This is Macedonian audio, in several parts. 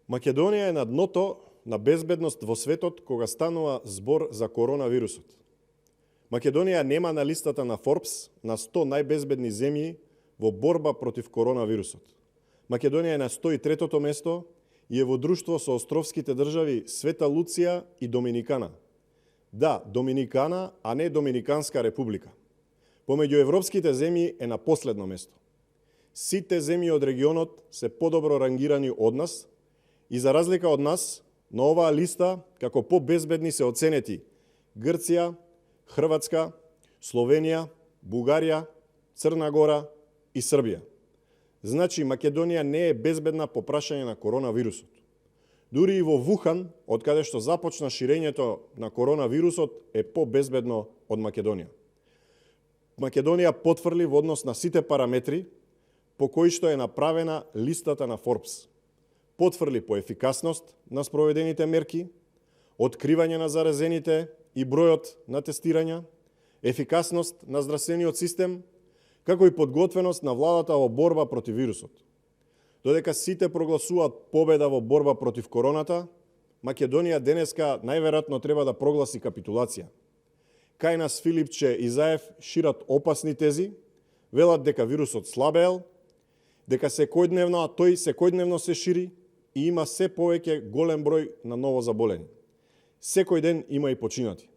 Македонија е на дното на безбедност во светот кога станува збор за коронавирусот. Македонија нема на листата на Forbes на 100 најбезбедни земји во борба против коронавирусот. Македонија е на 103-тото место и е во друштво со островските држави Света Луција и Доминикана. Да, Доминикана, а не Доминиканска република. Помеѓу европските земји е на последно место. Сите земји од регионот се подобро рангирани од нас и за разлика од нас, на оваа листа, како побезбедни се оценети Грција, Хрватска, Словенија, Бугарија, Црна Гора и Србија. Значи, Македонија не е безбедна по прашање на коронавирусот. Дури и во Вухан, од каде што започна ширењето на коронавирусот, е побезбедно од Македонија. Македонија потврли во однос на сите параметри по кои што е направена листата на Forbes. Потврли по ефикасност на спроведените мерки, откривање на заразените и бројот на тестирања, ефикасност на здравствениот систем, како и подготвеност на владата во борба против вирусот. Додека сите прогласуваат победа во борба против короната, Македонија денеска најверојатно треба да прогласи капитулација. Кај нас Филипче и Заев шират опасни тези, велат дека вирусот слабеел, дека секојдневно, а тој секојдневно се шири и има се повеќе голем број на ново заболени. Секој ден има и починати.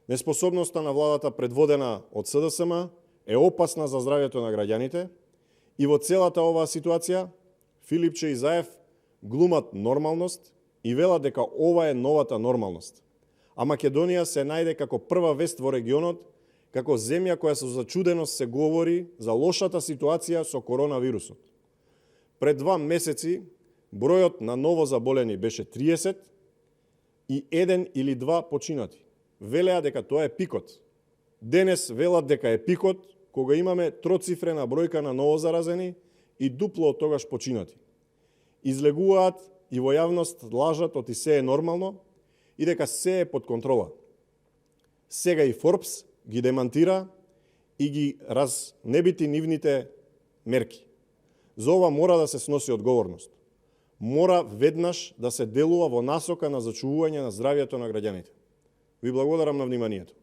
Неспособноста на владата предводена од СДСМ е опасна за здравјето на граѓаните и во целата оваа ситуација Филипче и Заев глумат нормалност и велат дека ова е новата нормалност. А Македонија се најде како прва вест во регионот, како земја која со зачуденост се говори за лошата ситуација со коронавирусот. Пред 2 месеци бројот на ново заболени беше 30 и 1 или 2 починати. Велеа дека тоа е пикот. Денес велат дека е пикот кога имаме троцифрена бројка на ново заразени и дупло од тогаш починати. Излегуваат и во јавност лажат оти се е нормално и дека се е под контрола. Сега и Forbes ги демантира и ги разнебити нивните мерки. За ова мора да се сноси одговорност. Мора веднаш да се делува во насока на зачувување на здравјето на граѓаните. Ви благодарам на вниманието.